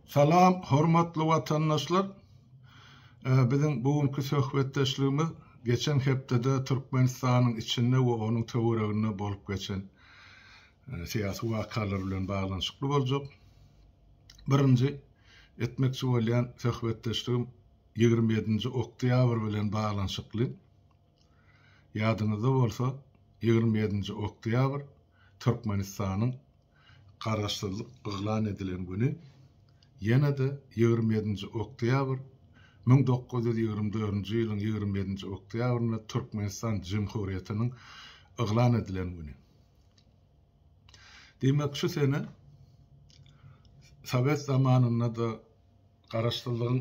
Salam hormatly watandaşlar! Biziň bu günki söhbetdeşligimiz geçen hepdede Türkmenistanyň içinde we onuň töwereginde bolup geçen syýasy wakalar bilen baglanyşykly boljak. Birinji etmekçi bolýan söhbetdeşligim 27-nji oktýabr bilen baglanyşykly. Ýadyňyzda bolsa, 27-nji oktýabr Türkmenistanyň Garaşsyzlyk yglan edilen güni, ýene-de 27-nji oktýabr 1924-nji ýylyň 27-nji oktýabrynda Türkmenistan Jemhuriýetiniň yglan edilen güni. Diýmek, şu sene sowet zamanynda-da, Garaşsyzlygyň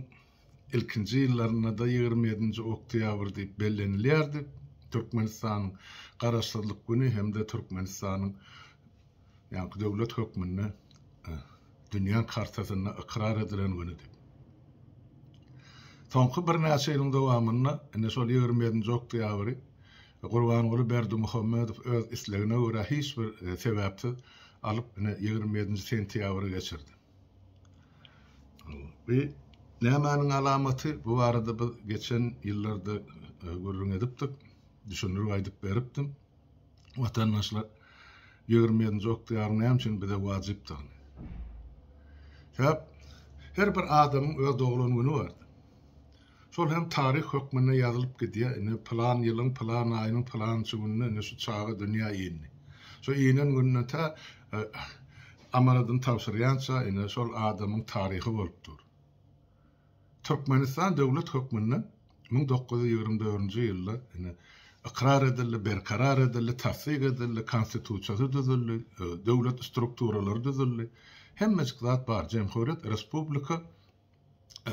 ilkinji ýyllarynda-da 27-nji oktýabr diýip bellenilýärdi. Türkmenistanyň Garaşsyzlyk güni hem-de Türkmenistanyň ýaňky döwlet hökmünde dünýäň kartasynda ykrar edilen güni diýip. Soňky birnäçe ýylyň dowamynda ine şol 27-nji oktýabry Gurbanguly Berdimuhamedow öz islegine görä hiç bir sebäpsiz alyp ine 27-nji sentýabra geçirdi. Bu nämäniň alamaty? Bu barada biz geçen ýyllarda e, gürrüň edipdik, düşündirip aýdyp beripdim. Watandaşlar 27-nji oktýabryň näme üçin bize wajypdygyny. Sebäp her bir adamyň öz doglan güni bardyr. Şol hem taryh hökmünde ýazylyp gidýär. Ine, pylan ýylyň, pylan aýynyň pylançy gününde ine şu çaga dünýä indi. Şo inen gününden tä amanadyny tabşyrýança ine şol adamyň taryhy bolup dur. Türkmenistan döwlet hökmünde 1924-nji ýylda ine ykrar edildi, berkarar edildi, tassyk edildi, konstitusiýasy düzüldi, döwlet strukturalary düzüldi. Hemmejik zat bar. Jemhuriýet, respublika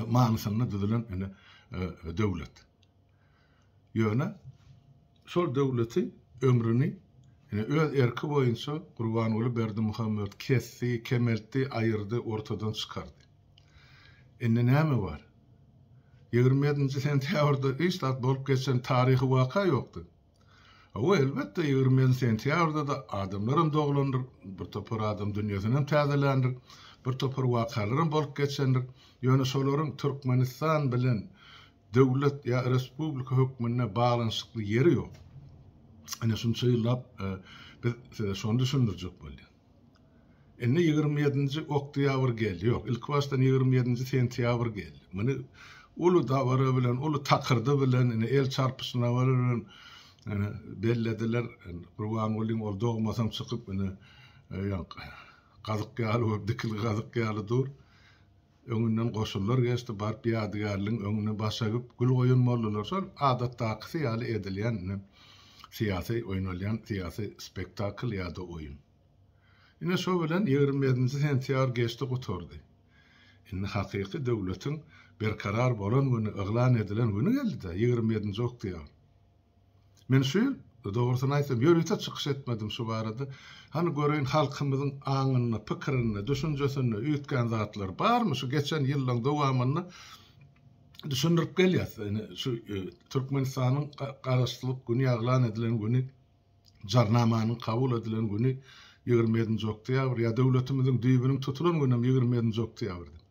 manysynda düzülen ine döwlet. Ýöne şol döwleti ömrüni ine öz erki boýunça Gurbanguly Berdimuhamedow kesdi, kemeltdi, aýyrdy, ortadan çykardy. Indi näme bar? 27-nji sentýabrda hiç zat bolup geçen taryhy waka ýokdy. Hawa, elbetde, 27 sentýabrda-da adamlaram doglandyr, bir topar adam dünýesinem täzeländir, bir topar wakalaram bolup geçendir. Ýöne şolaryň Türkmenistan bilen döwlet ýa respublika hökmünde baglanyşykly ýeri ýok. Ine, şunça ýyllap biz size şony düşündirjek bolýas. Indi 27-nji oktýabr geldi. Ýok, ilkibaşdan 27-nji sentýabr geldi. Muny uly dabara bilen, uly takyrdy bilen, ine el çarpyşmalar bilen ine bellediler. Gurbangulyň ol dogmasam çykyp ine ýaňky gazyk ýaly bolup dikilgi gazyk ýaly dur. Öňünden goşunlar geçdi, baryp ýadygärligiň öňüne baş egip gül goýan boldular. Şol adatdakysy ýaly edilýän ine syýasy oýnalýan syýasy spektakl ýa-da oýun. Ine şo bilen 27-nji sentýabr geçdi gutardy. Indi hakyky döwletiň berkarar bolan güni yglan edilen güni geldi-dä, 27-nji oktýabr. Men şu ýyl, dogrusyny aýtsam, ýörite çykyş etmedim şu barada. Hany göreýin halkymyzyň aňynda, pikirinde, düşünjesinde üýtgän zatlar barmy şu geçen ýyllaň dowamynda düşündirip gelýäs. Ine şu e, Türkmenistanyň Garaşsyzlyk güni yglan edilen güni Jarnamanyň kabul edilen güni 27-nji oktýabr ýa döwletimiziň düýbüniň tutulan günem 27-nji oktýabrdy.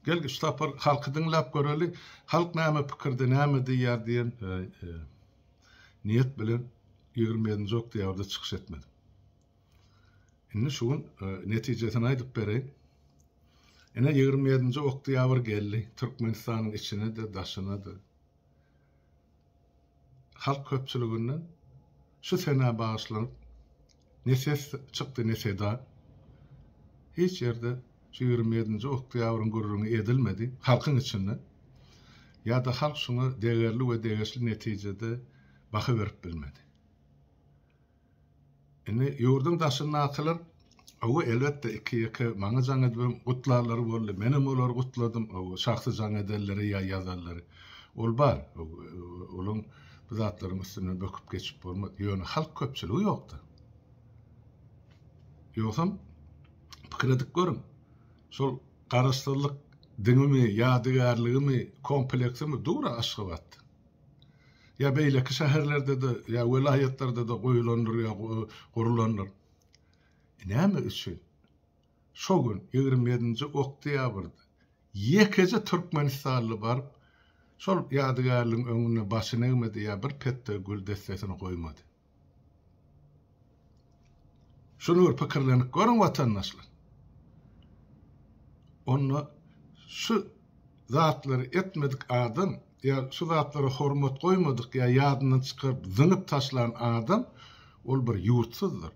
Gel şu sapar halky diňläp göreli, halk näme pikirde, näme diýýär diýen e, e, niýet bilen 27-nji oktýabrda çykyş etmedim. Indi şu gün e, netijesini aýdyp bereýin. Ine 27-nji oktýabr geldi. Türkmenistanyň içine-de, daşyna-da. Halk köpçüliginden şu senä bagyşlanyp ne ses çykdy, ne seda. Hiç ýerde şu 27-nji oktýabryň gürrüňi edilmedi halkyň içinde. Ýa-da halk şuňa degerli we degeşli netijede baha berip bilmedi. Indi ýurduň daşyndakylar, hawa, elbetde, iki-ýeke maňa jaň edibem gutlanlary boldy, menem olary gutladym, hawa, şahsy jaň edenleri ýa ýazanlary. Ol bar, olaň bu zatlaryň üstünden böküp geçip bolmaz. Ýöne halk köpçüligi ýok-da. Ýogsam, pikir edip görüň, şol Garaşsyzlyk diňimi, ýadygärligimi, kompleksimi dur-a Aşgabatda. Ýa beýleki şäherlerde-de, ýa welaýatlarda-da goýulandyr ýa gurulandyr. Näme üçin? Şo gün, 27-nji oktýabrda ýekeje türkmenistanly baryp, şol ýadygärligiň öňünde başyny egmedi ýa bir petde gül dessesini goýmady. Şuny bir pikirlenip görüň watandaşlar. Onda şu zatlary etmedik adam ýa şu zatlara hormat goýmadyk ýa ýadyndan çykaryp zyňyp taşlan adam ol bir ýurtsyzdyr.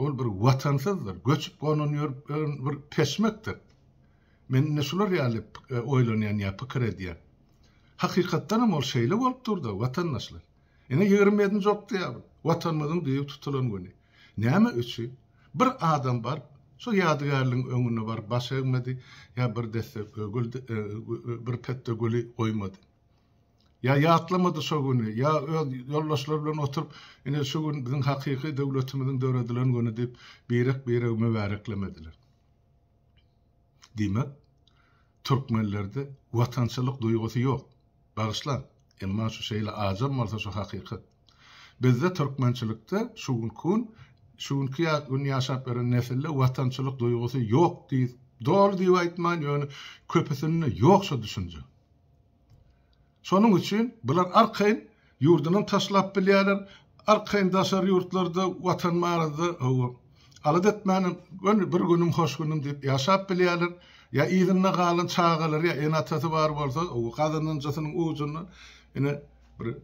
Ol bir watansyzdyr. Göçüp gonan ýörüp bir peşmekdir. Men indi şular ýaly oýlanýan ýa pikir edýän. Hakykatdan hem ol şeýle bolup durda watandaşlar. Ine 27-nji oktýabr, Watanymyzyň düýbi tutulan güni. Näme üçin bir adam baryp, şo ýadygärligiň öňünde baryp baş egmedi, ýa bir desse gül, bir petde güli goýmady? Ýa ýatlamady şo güni, ýa öz ýoldaşlary bilen oturyp, ine şu gün biziň hakyky döwletimiziň döredilen güni diýip, birek-biregi mübäreklemediler. Diýmek, türkmenlerde watançylyk duýgusy ýok. Bagyşlaň, emma şu şeýle ajam bolsa şu hakykat. Bizde türkmençilikde şu günki gün, şu günki gün ýaşap ýören nesilde watançylyk duýgusy ýok diýip, doly diýip aýtman, ýöne köpüsinde ýok şu düşünje. Şonuň üçin bular arkaýyn ýurdunam taşlap bilýärler, arkaýyn daşary ýurtlarda watan barada hawa, alada etmänem göni bir günüm hoş günüm diýip ýaşap bilýärler. Ýa yzynda galan çagalary ýa ene-atasy bar bolsa, hawa, gazananjasynyň ujundan ine bir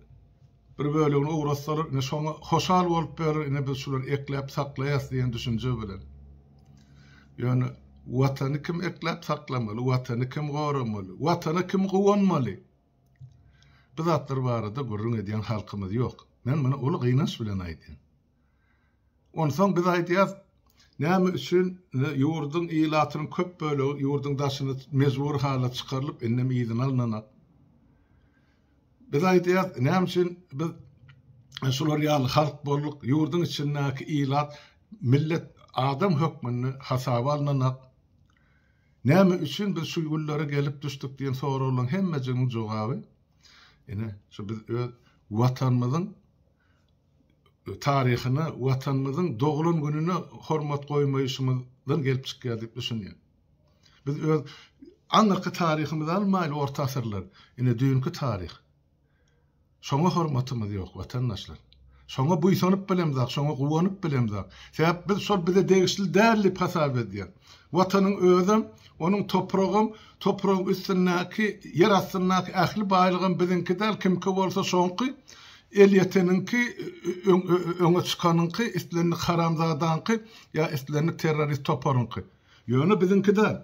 bir bölegini ugratsalar, ine şoňa hoşal bolup ýörer, ine biz şulary ekläp saklaýas diýen düşünje bilen. Ýöne Watany kim ekläp saklamaly, Watany kim goramaly, Watana kim guwanmaly? Bu zatlar barada gürrüň edýän halkymyz ýok. Men muny uly gynanç bilen aýdýan. Onsoň biz aýdýas, näme üçin ýurduň ilatynyň köp bölegi ýurduň daşyna mejbury halda çykarylyp, indem yzyna alnanak. Biz aýdýas, näme üçin biz şular ýaly halk bolduk, ýurduň içindäki ilat millet adam hökmünde hasaba alnanak. Näme üçin biz şu günlere gelip düşdük diýen soraglaryň hemmejiginiň jogaby ine şu biz öz Watanymyzyň taryhyna, Watanymyzyň doglan gününe hormat goýmaýşymyzdan gelip çykýar diýip düşünýän. Biz öz aňyrky taryhymyzy almaýly orta asyrlar, ine düýnki taryh. Şoňa hormatymyz ýok watandaşlar. Şoňa buýsanyp bilemzok, şoňa guwanyp bilemzok. Sebäp biz şol bize degişli däl diýip hasap edýäs. Watanyň özem, onuň topragam, topragyň üstündäki, ýer astyndaky ähli baýlygam biziňki däl, kimki bolsa şoňky, elýeteniňki, öňe çykanyňky, islendik haramzadaňky ýa islendik terrorist toparyňky. Ýöne biziňki däl.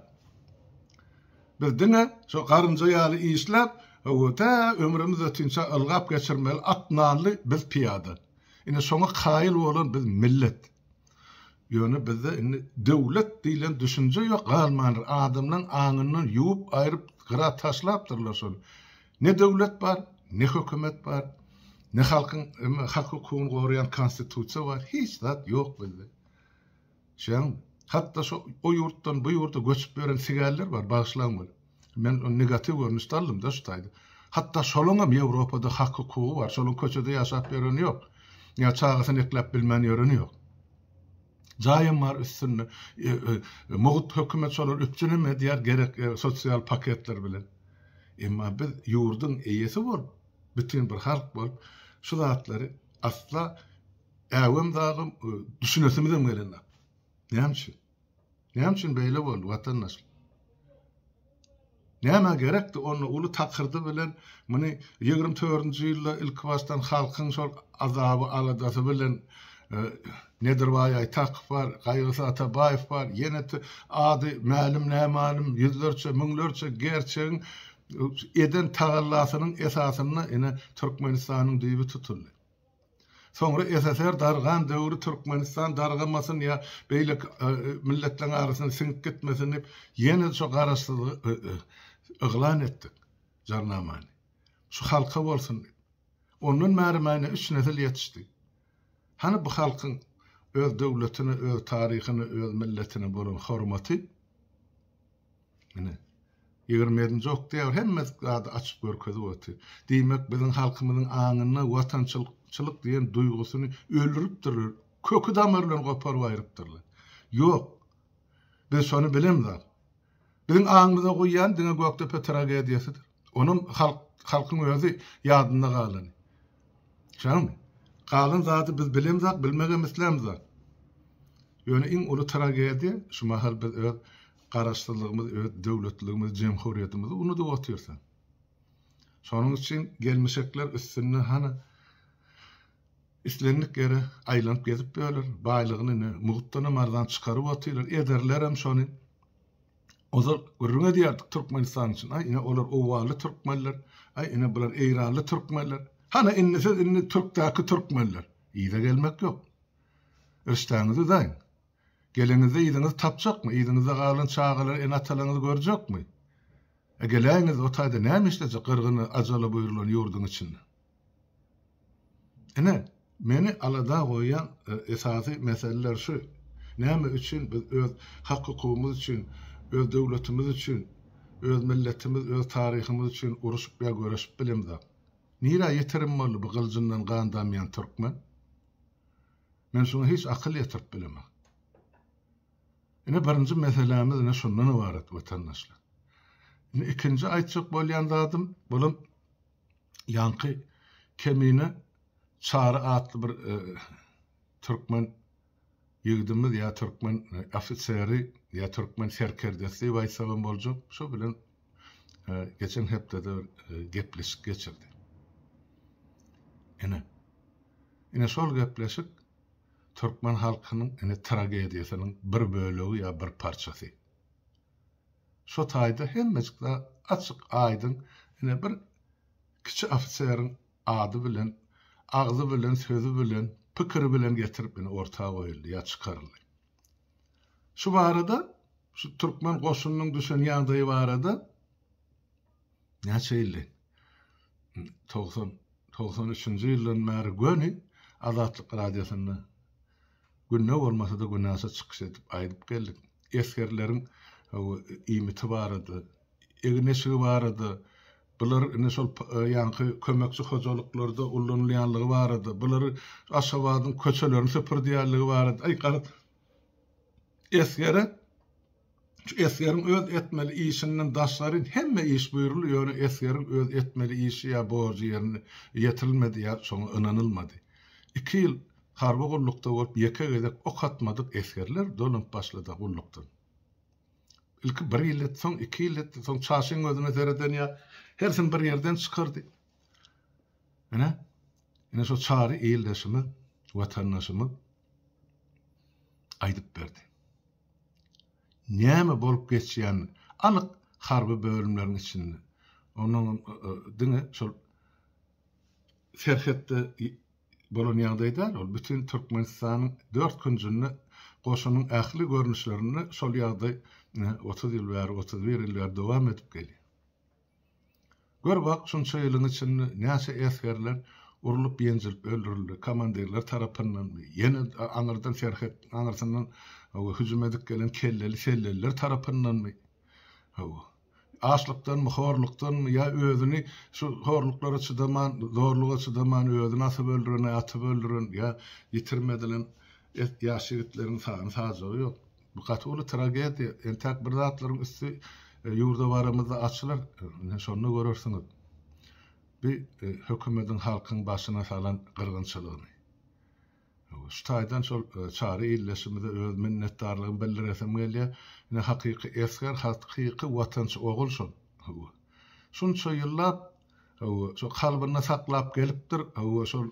Biz diňe şo garynja ýaly işläp, hawa, tä ömrümiz ötinçä ylgap geçirmeli at nanly biz pyýada. Ine şoňa kaýyl bolan biz millet. Ýöne bizde indi döwlet diýlen düşünje ýok galmandyr. Adamlaň aňyndan ýuwup aýryp gyra taşlapdyrlar şony. Ne döwlet bar, ne hökümet bar, ne halkyň hak-hukugyny goraýan konstitusiýa bar, hiç zat ýok bizde. Şeň, hatda şo o ýurtdan bu ýurda göçüp ýören sigaller bar, bagyşlaň meni. Men ony negatiw görnüşde aldym-da şu taýda. Hatda şolaňam Ýewropada hak-hukugy bar, şolaň köçede ýaşap ýöreni ýok. Ýa çagasyny ekläp bilmän ýöreni ýok. Jaýam bar üstünde. Mugt hökümet şolary üpjünem edýär gerek sosial paketler bilen. Emma biz ýurduň eýesi bolup, bütin bir halk bolup, şu zatlary asla Äwem zagam düşünesimizem gelenok. Näme üçin? Näme üçin beýle boldy watandaşlar? Nämä gerekdi onda uly takyrdy bilen muny 24-nji ýylda ilki başdan halkyň şol azaby aladasy bilen Nedirbaý Aýtakow bar, Gaýgysyz Atabaýew bar, ýene ady mälim nämalim ýüzlerçe müňlerçe gerçegiň eden tagallasynyň esasynda ine Türkmenistanyň düýbi tutuldy. Soňra SSR dargan döwri Türkmenistan dargamasyn ýa beýleki milletleriň arasyna siňip gitmesin diýip ýene şo garaşsyzlygy yglan etdik jarnamany. Şu halka bolsun diýip. Ondan bäri maýna üç nesil ýetişdi. Hany bu halkyň öz döwletine, öz taryhyna, öz milletine bolan hormaty? Ine, 27-nji oktýabr hemme zady açyp görkezip otyr. Diýmek, biziň halkymyzyň aňynda watançylyk diýen duýgusyny öldüripdirler, köki-damary bilen goparyp aýrypdyrlar. Ýok. Biz şony bilemzok. Biziň aňymyza guýýan diňe Gökdepe tragediýasydyr. Onam halk halkyň özi ýadynda galany. Şonuň galan zady biz bilemzok, bilmegem islämzok. Ýöne iň uly tragediýa şu mahal biz öz garaşsyzlygymyzy, öz döwletligimizi, jemhuriýetimizi unudyp otyrys. Şonuň üçin gelmişekler üstünde hany islendik ýere aýlanyp gezip ýörler, baýlygyny ine mugtdanam arzan çykaryp otyrlar, ederlerem şony. Ozal gürrüň edýärdik Türkmenistan üçin, aý ine olar owganly türkmenler, aý ine bular eýranly türkmenler. Hany indi siz indi türkdäki türkmenler. Yza gelmek ýok. Rişdäňizi uzaýyň. Geleňizde yzyňyzy tapjakmy? Yzyňyzda galan çagalary, ene-atalaryňyzy görjekmi? E geläýiňiz o taýda näme işlejek gyrgyna ajala buýrulan ýurduň içinde? Ine, meni alada goýýan esasy meseleler şu. Näme üçin biz öz hak-hukugymyz üçin, öz döwletimiz üçin, öz milletimiz, öz taryhymyz üçin uruşyp ýa göreşip bilemzok? Nirä ýitirim boldy bu gyljyndan gan damýan türkmen? Men şuňa hiç akyl ýetirip bilemok. Ine birinji meselämiz ine şundan ybarat watandaşlar. Indi ikinji aýtjak bolýan zadym bulam ýaňky Kemine Çary atly bir türkmen ýigidimiz ýa türkmen ofiseri ýa türkmen serkerdesi diýip aýtsagam boljak şo bilen geçen hepdede bir gepleşik geçirdi. Ine. Ine şol gepleşik türkmen halkynyň ine tragediýasynyň bir bölegi ýa bir parçasy. Şo taýda hemmejik zat açyk aýdyň ine bir kiçi ofiseriň ady bilen, agzy bilen, sözi bilen, pikiri bilen getirip ine orta goýuldy ýa çykaryldy. Şu barada şu türkmen goşunynyň düşen ýagdaýy barada näçe ýyldy? 90 93-nji ýyldan bäri göni Azatlyk Radiosynda günde bolmasa-da günaşa çykyş edip aýdyp geldik. Esgerleriň iýmiti barada, egin-eşigi barada, bular ine şol ýaňky kömekçi hojalyklarda ullanylýanlygy barada, bulary Aşgabadyň köçelerini süpürdýänligi barada, aý garaz, esgere Şu esgeriň öz etmeli işinden daşgaryn hemme iş buýruldy, ýöne esgeriň öz etmeli işi ýa borjy ýerine ýetirilmedi ýa şoňa ynanylmady. Iki ýyl harby gullukda bolup ýeke gezek ok atmadyk esgerler dolanyp başlady gullukdan. Ilki bir ýyl etdi, soň iki ýyl etdi, soň çaşyň gözüne sereden ýa hersini bir ýerden çykardy. Ine, ine şo Çary ildeşimiz, watandaşymyz aýdyp berdi. Näme bolup geçýänini anyk harby bölümleriň içinde, onnoňam diňe şol serhetde bolan ýagdaý däl, ol bütin Türkmenistanyň dört künjünde goşunyň ähli görnüşlerinde şol ýagdaý 30 ýyl bäri, 31 ýyl bäri dowam edip gelýär. Gör bak, şunça ýylyň içinde näçe esgerler urlup-ýenjilip öldürildi, komandirler tarapyndanmy, ýene aňyrdan serhet aňyrsyndan hüjüm edip gelen kelleli-selleliler tarapyndanmy, hawa, açlykdanmy, horlukdanmy ýa özüni şu horluklara çydaman, zorluga çydaman özüni asyp öldüren, atyp öldüren ýa ýitirim edilen ýaş ýigitleriň sany-sajagy ýok. Bu gaty uly tragediýa. Entäk bir zatlaryň üsti ýurda baramyzda açylar. Ine şonda görersiňiz. Bi hökümediň halkyň başyna salan gyrgynçylygyny. Şu taýdan şol Çary ildeşimize öz minnetdarlygymy bildiresim gelýär. Ine hakyky esger, hakyky watançy ogul şol. Şunça ýyllap Hawa, şo kalbynda saklap gelipdir. Hawa, şol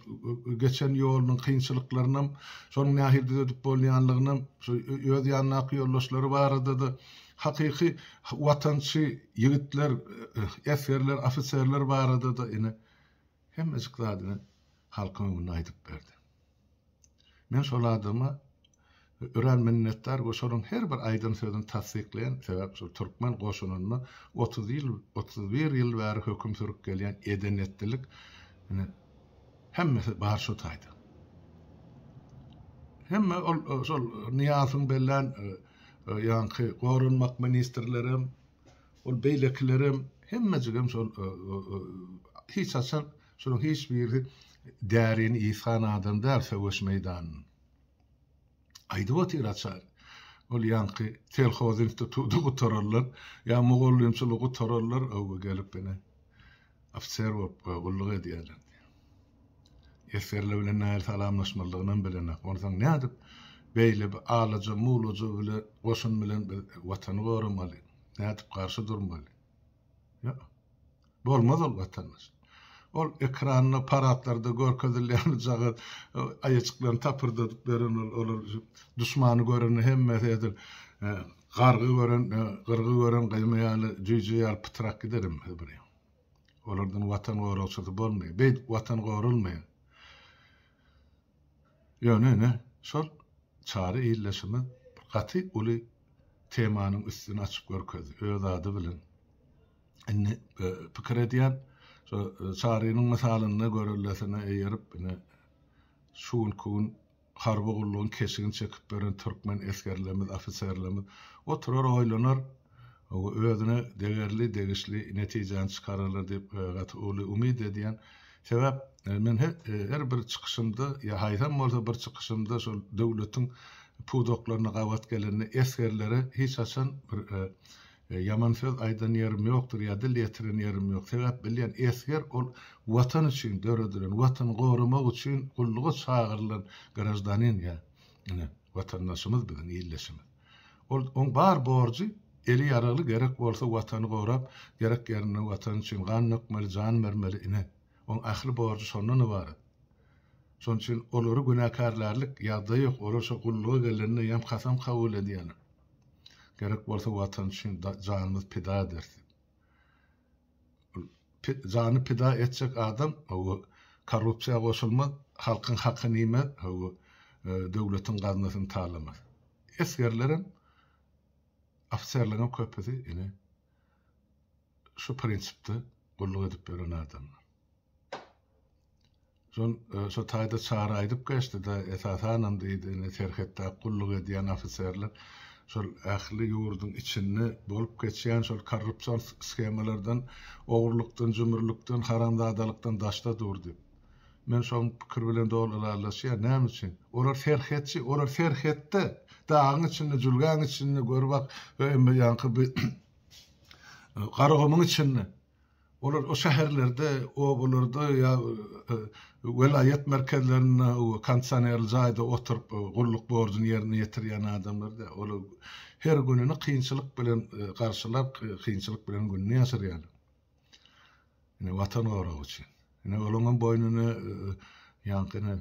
geçen ýolunyň kynçylyklarynam, şonuň nähili düzedip bolýanlygynam, şo öz ýanyndaky ýoldaşlary barada-da hakyky watançy ýigitler, esgerler, ofiserler barada-da ine, hemmejik zadyny halkyň öňünde aýdyp berdi. Men şol adama örän minnetdar we şonuň her bir aýdan sözüni tassyklaýan, sebäp şol türkmen goşunynda 30 ýyl, 31 ýyl bäri höküm sürüp gelýän eden-etdilik ine hemmesi bar şo taýda. Hemme ol şol Nyýazowyň bellän ýaňky goranmak ministrlerem, ol beýlekilerem hemmejigem şol hiç haçan Şolaryň hiç biri därini ysgan adam däl söweş meýdanynda. Aýdyp otyr açar. Ol ýaňky selhoz instituty gutaranlar ýa mugallymçylygy gutaranlar öwgi gelip ine ofiser bolup gulluk edýärler. Esgerler bilen nähili salamlaşmalydygynam bilenok. Onsoň nädip beýle bir alaja mulaja bile goşun bilen biz watany goramaly? Nädip garşy durmaly? Ýok. Bolmaz ol watandaş. Ol ekranda paradlarda görkezilýän jagaz aýajyklaryny tapyrdadyp beren ol olar duşmany görende hemmesi edil gargy gören gyrgy gören gyýma ýaly jüýje ýaly pytrak gider hemmesi bir ýaň. Olardan watan goragçysy bolmaýar. Beýdip watan goralmaýar. Ýöne ine şol Çary ildeşimiz bir gaty uly temanyň üstüni açyp görkezdi öz ady bilen. Indi pikir edýän, şo Çarynyň mysalynda görellesine eýerip, ine, şu günki gün harby gullugyň keşigini çekip beren türkmen esgerlerimiz, ofiserlerimiz oturar, oýlanar, özüne degerli, degişli netijäni çykararlar diýip gaty uly umyt edýän. Sebäp men her bir çykyşymda ýa haýsam bolsa bir çykyşymda şol döwletiň pudaklaryna gabat gelende esgerlere hiç haçan bir Ýaman söz aýdan ýerim ýokdur ýa dil ýetiren ýerim ýok. Sebäp bilýän esger ol Watan üçin döredilen, Watany goramak üçin gulluga çagyrylan graždanin ýa ine watandaşymyz biziň ildeşimiz. Ol oň bar borjy eli ýaragly gerek bolsa Watany gorap gerek ýerinde Watan üçin gan dökmeli jan bermeli ine oň ähli borjy şondan ybarat. Şonuň üçin olary günäkärlärlik ýagdaý ýok olar şo gulluga gelende ýam kasam kabul edýärler. Gerek bolsa Watan üçin janymyz pida ederis diýip. Jany pida etjek adam korrupsiýa goşulmaz, halkyň hakyny iýmez, döwletiň gaznasyny talamaz. Esgerlerem, ofiserleriňem köpüsi ine şu prinsipde gulluk edip ýören adamlar. Şol şo taýda Çary aýdyp geçdi-de, esasanam diýdi, indi serhetdäki gulluk edýän ofiserler şol ähli ýurduň içinde bolup geçýän şol korrupsion shemalardan, ogurlykdan, jümrülikden, haramzadalykdan daşda dur diýip. Men şoň pikiri bilen doly ylalaşýan. Näme üçin? Olar serhetçi, olar serhetde, dagyň içinde, jülgäň içinde, gör bak, ýaňky bi Garagumuň içinde. Olar o şäherlerde, obalarda ýa welaýat merkezlerinde kondisionerli jaýda oturyp gulluk borjuny ýerine ýetirýän adamlar däl. Olar her gününi kynçylyk bilen garşylap, kynçylyk bilen gününi ýaşyrýarlar. Ine, Watan goragy üçin. Ine, olaryň boýnuna ýaňky ine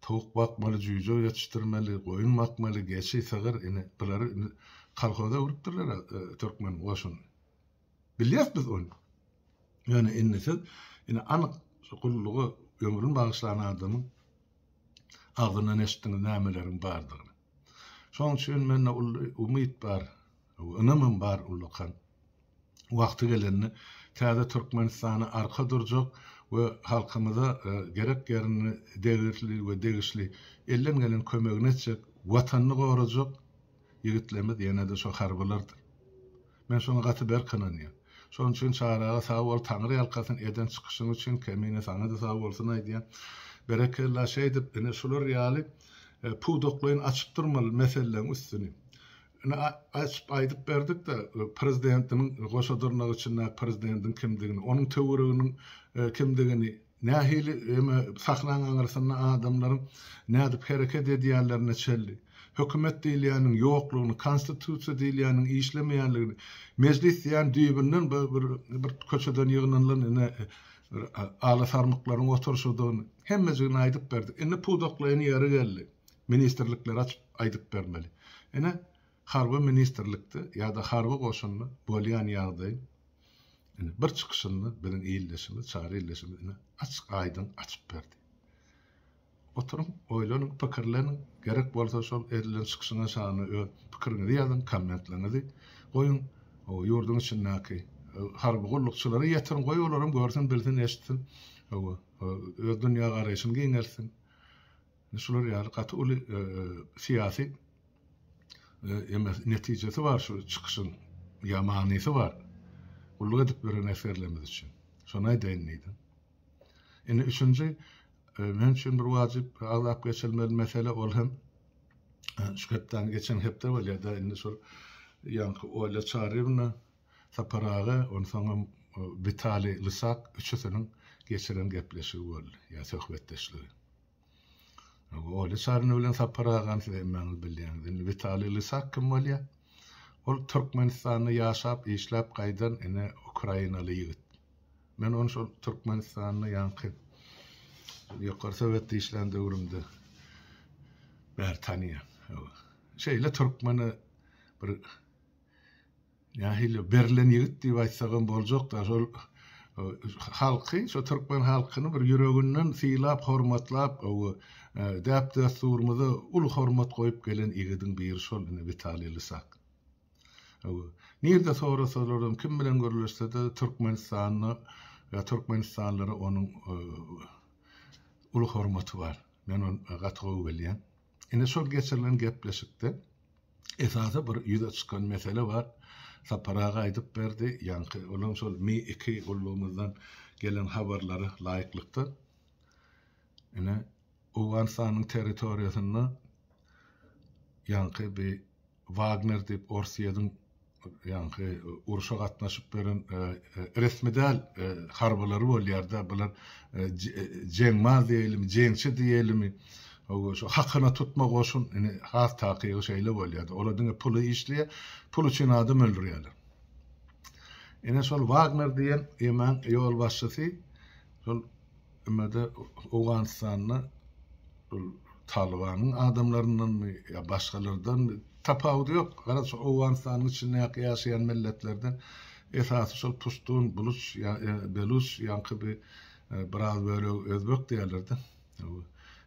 towuk bakmaly, jüýje ýetişdirmeli, goýun bakmaly, geçi, sygyr, ine, bulary indi kolhoza öwrüpdirler türkmen goşunyny. Bilýäs biz ony. Ýöne indi siz ine anyk şu gulluga ömrüni bagyşlan adamyň agzyndan eşitdiňiz nämeleriň bardygyny. Şonuň üçin mende uly umyt bar, ynamym bar ullakan. Wagty gelende täze Türkmenistana arka durjak we halkymyza gerek ýerinde degirli we degişli elden gelen kömegini etjek, Watanyny gorajak ýigitlerimiz ýene-de şo harbylardyr. Men şoňa gaty berk ynanýan. Şonuň üçin Çary aga sag bol Taňry ýalkasyn eden çykyşyň üçin Kemine saňada sag bolsun aýdýan. Berekella şeýdip ine şular ýaly pudaklaýyn açyp durmaly meseleleň üstüni. Ine açyp aýdyp berdikde prezidentiniň goşa dyrnak içindäki prezidendiň kimdigini, onuň töwereginiň kimdigini, Nähili eme sahnaň aňyrsynda adamlaryň nädip hereket edýänlerine çenli, hökümet diýilýäniň ýoklugyny, konstitusiýa diýilýäniň işlemeýänligini, mejlis diýýän düýbünden bir bir bir köçeden ýygnanylan ine bir ala sarmyklaryň oturyşydygyny hemmejigini aýdyp berdik. Indi pudaklaýyn ýeri geldi. Ministrlikleri açyp aýdyp bermeli. Ine harby ministrlikde ýa-da harby goşunda bolýan ýagdaýyň Ine, bir çykyşynda biziň ildeşimiz, Çary ildeşimiz ine, açyk-aýdyň açyp berdi. Oturyň, oýlanyň, pikirleniň, gerek bolsa şol edilen çykyşyň aşagyna öz pikiriňizi ýazyň, kommentleriňizi goýuň, ýurduň içindäki harby gullukçylara ýetiriň, goý olaram görsün, bilsin, eşitsin, hawa, öz dünýägaraýşyny giňeltsin. Ine şular ýaly gaty uly syýasy netijesi bar şu çykyşyň ýa manysy bar. Gulluk edip ýören esgerlerimiz üçin. Şony aýdaýyn diýdim. Indi üçünji men üçin bir wajyp agzap geçilmeli mesele ol hem. Şu hepdäni geçen hepde bolýar-da, indi şol ýaňky Olýa Çaryýewna, Sapar aga, onsoňam Witaliý Lysak üçüsiniň geçiren gepleşigi boldy, ýa söhbetdeşligi. Olýa Çaryýewna bilen Sapar agany siz hemmäňiz bilýäňiz. Indi Witaliý Lysak kim bolýar? Ol Türkmenistanda ýaşap, işläp gaýdan ine ukrainaly ýigit. Men ony şol Türkmenistanda ýaňky Ýokary Sowetde işlän döwrümde bäri tanaýan. Şeýle türkmene bir nähili berlen ýigit diýip aýtsagam boljak-da, şol halky, şo türkmen halkyny bir ýüreginden sylap, hormatlap, däp-dessurymyza uly hormat goýup gelen ýigidiň biri şol ine Witaliý Lysak. Nirde sorasalaram, kim bilen gürleşse-de Türkmenistanda ýa türkmenistanlylara onuň uly hormaty bar. Men ony gaty gowy bilýän. Ine şol geçirilen gepleşikde esasy bir ýüze çykan mesele bar. Sapar aga aýdyp berdi, ýaňky olaň şol Mi 2 gullugymyzdan gelen habarlara laýyklykda ine Owganystanyň territoriýasynda ýaňky bi Wagner diýip Orsýetiň ýaňky urşa gatnaşyp beren resmi däl harbylary bolýar-da, bular jeňmaz diýelimi, jeňçi diýelimi, şo hakyna tutma goşun, indi has takygy şeýle bolýar-da, olar diňe puly işleýär, pul üçin adam öldürýärler. Ine şol Wagner diýen ýemäň ýolbaşçysy şol Ümede Owganystanda ol Talybanyň adamlaryndanmy ýa başgalardanmy tapawudy ýok. Garaz şu Owganystanyň içindäki ýaşaýan milletlerden esasy şol puştun, buluç ýa beluç ýaňky bir biraz bölegi özbek diýerler-de.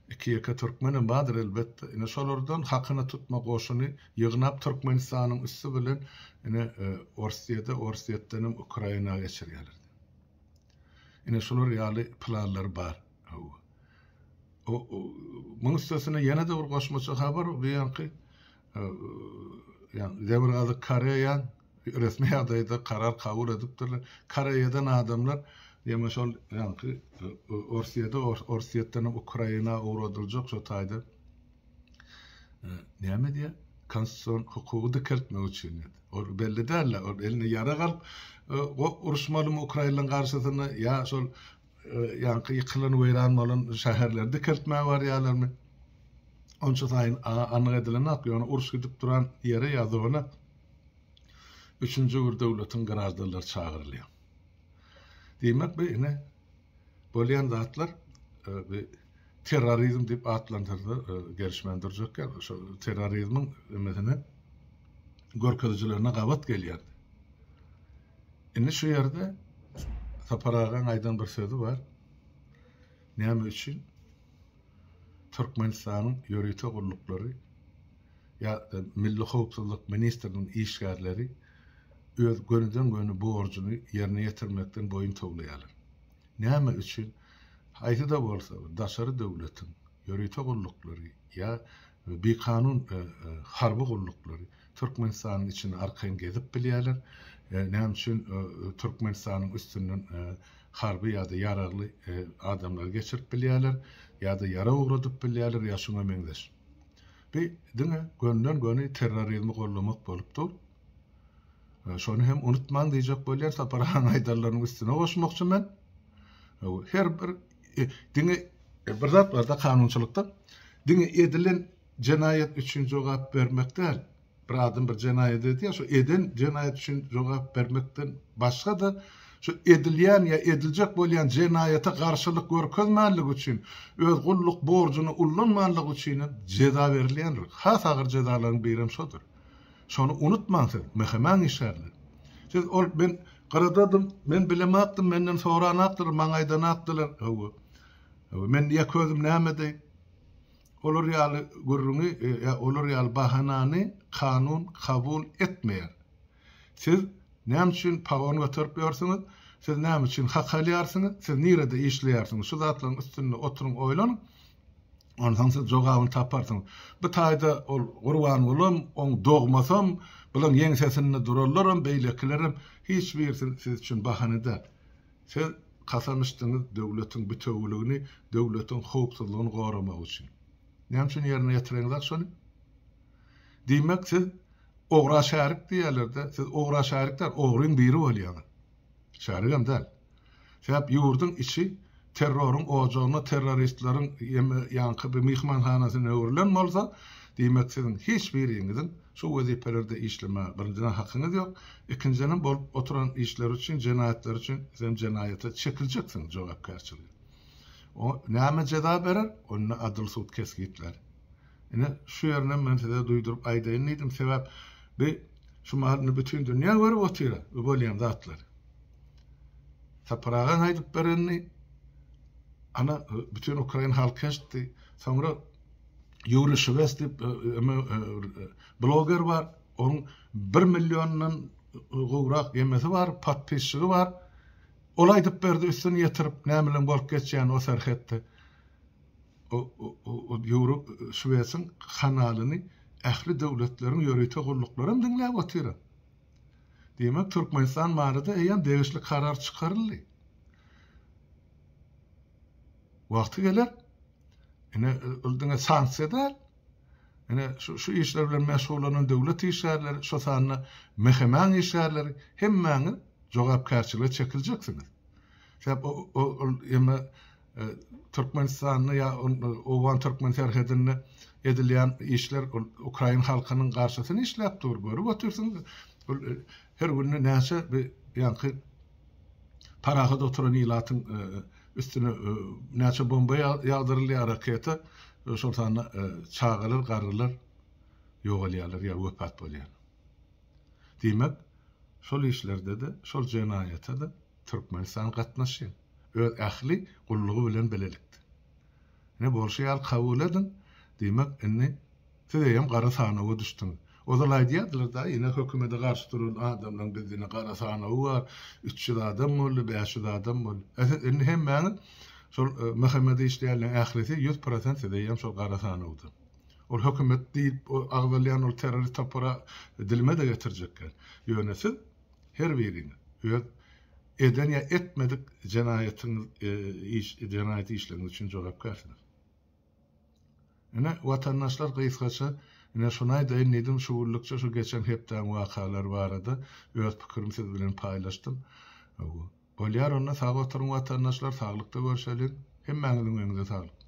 Iki-ýeke türkmenem bardyr elbetde. Ine şolardan hakyna tutma goşuny ýygnap Türkmenistanyň üsti bilen ine Orsýede, Orsýetdenem Ukraina geçirýärler. Ine şular ýaly planlary bar. Hawa. O, muň üstesine ýene-de bir goşmaça habar, bu ýaňky ýa Demirgazyk Koreýa resmi ýagdaýda karar kabul edipdirler. Koreýadan adamlar ýa şol ýaňky Orsýede, Orsýetden Ukraina ugradyljak şo taýda näme diýýär? Konstitusion hukugy dikeltmek üçin diýdi. Ol belli däl-de, ol eline ýarag alyp uruşmalymy ukrainlaryň garşysyna ýa şol ýaňky ýykylan, weýran bolan şäherleri dikeltmäge barýarlarmy? Onça saýyn anyk edilenok, ýöne uruş gidip duran ýere ýa zona üçünji bir döwletiň graždanlary çagyrylýar. Diýmek, bu ine bolýan zatlar bu terrorizm diýip atlandyrsa gelişmän durjak ýaly. Şo terrorizmiň ümesine görkezijilerine gabat gelýär. Indi şu ýerde Sapar agaň aýdan bir sözi bar. Näme üçin Türkmenistanyň ýörite gulluklary ýa-da Milli howpsuzlyk ministriniň işgärleri öz gönüden-göni borjuny ýerine ýetirmekden boýun towlaýarlar? Näme üçin haýsy-da bolsa bir daşary döwletiň ýörite gulluklary ýa bikanun harby gulluklary Türkmenistanyň içinde arkaýyn gezip bilýärler? Näme üçin Türkmenistanyň üstünden harby ýa-da ýaragly adamlary geçirip bilýärler ýa-da ýarag ugradyp bilýärler ýa şuňa meňzeş? Bu diňe gönden-göni terrorizmi goldamak bolup dur. Şony hem unutmaň diýjek bolýan Sapar hanyň aýdanlarynyň üstüne goşmakçy men. Her bir e, diňe e, bir zat barda kanunçylykda diňe edilen jenaýat üçin jogap bermek däl. Bir adam bir jenaýat edýär, şu eden jenaýat üçin jogap bermekden başga-da şu edilýän ýa ediljek bolýan jenaýata garşylyk görkezmänligi üçin, öz gulluk borjuny ullanmanlygy üçin hem jeza berilýändir. Has agyr jezalaryň birem şodur. Şony unutmaň siz, MHM-iň işgärleri. Siz ol men gyradadym, men bilemakdym, menden soranakdylar, maňa aýdanakdylar. Hawa. Hawa, men ýeke özüm näme edeýin? Olar ýaly gürrüňi ýa olar ýaly bahanany kanun kabul etmeýär. Siz näme üçin pagon göterip ýörsüňiz? Siz näme üçin hak alýarsyňyz? Siz nirede işleýärsiňiz? Şu zatlaryň üstünde oturyň oýlanyň. Onsoň siz jogabyny taparsyňyz. Bu taýda ol Gurbangulam, oň dogmasam, bulaň ýeňsesinde duranlaram, beýlekilerem hiç birisi siz üçin bahana däl. Siz kasam içdiňiz döwletiň bitewüligini, döwletiň howpsuzlygyny goramak üçin. Näme üçin ýerine ýetireňzok şony? Diýmek siz ogra şärik diýýärler-de, siz ogra şärik däl, ogryň biri bolýaňyz. Şärigem däl. Sebäp ýurduň içi terroryň ojagyna, terroristleriň ýaňky bir myhmanhanasyna öwrülen bolsa, diýmek siziň hiç biriňiziň şu wezipelerde işlemäge birinjiden hakyňyz ýok, ikinjidenem bolup oturan işler üçin, jenaýatlar üçin sizem jenaýata çekiljeksiňiz jogapkärçilige. O näme jeza berer, onda adyl sud kesgitlär. Ine, şu ýerinem men size duýduryp aýdaýyn diýdim, sebäp bi şu mahal indi bütin dünýä görüp otyr-a bu bolýan zatlary. Sapar agaň aýdyp berenini ana bütin ukrain halky eşitdi. Soňra Ýuriý Şwes diýip bloger bar, onuň bir milliondan gowrak ýemesi bar, podpisçigi bar. Ol aýdyp berdi üstüni ýetirip näme bilen bolup geçýänini o serhetde. O Ýewro Şwesiň kanalyny ähli döwletleriň ýörite gulluklary hem diňläp otyr. Diýmek, Türkmenistan barada eýýäm degişli karar çykaryldy. Wagty geler. Ine, ol diňe sanksiýa däl. Ine, şu, şu işler bilen meşgullanan döwlet işgärleri, şo sanda MHM-niň işgärleri hemmäňiz jogapkärçilige çekiljeksiňiz. Sebäp ol eme Türkmenistanda ýa owgan-türkmen serhedinde edilýän işler ol ukrain halkynyň garşysyna işläp dur, görüp otyrsyňyz. Ol her günde näçe bir ýaňky parahat oturan ilatyň üstüne näçe bomba ýagdyrylýar, raketa, şol sanda çagalar, garrylar ýogalýarlar ýa wepat bolýarlar. Diýmek, şol işlerde-de, şol jenaýata-da Türkmenistan gatnaşýar. Öz ähli gullugy bilen bilelikde. Ine bolşy ýaly kabul ediň. Diýmek, indi siz eýýäm gara sanawa düşdüňiz. Ozal aýdýardylar da, ine hökümete garşy duran adamlaryň bizde ine gara sanawy bar, 300 adam boldy, 500 adam boldy. E siz indi hemmäňiz şol MHM-de işleýänleriň ählisi 100% siz eýýäm şol gara sanawda. Ol hökümet diýip agzalýan ol terrorist topara dilime-de getirjek däl. Ýöne siz Her biriňiz öz eden ýa etmedik jenaýatyňyz iş jenaýat işleriňiz üçin jogapkärsiňiz. Ine, watandaşlar gysgaça ine şuny aýdaýyn diýdim, şu günlükçe şu geçen hepdäň wakalary barada öz pikirimi siz bilen paýlaşdym. Bolýar onda sag oturyň watandaşlar, saglykda görşeliň. Hemmäňiziň öňüňize saglyk.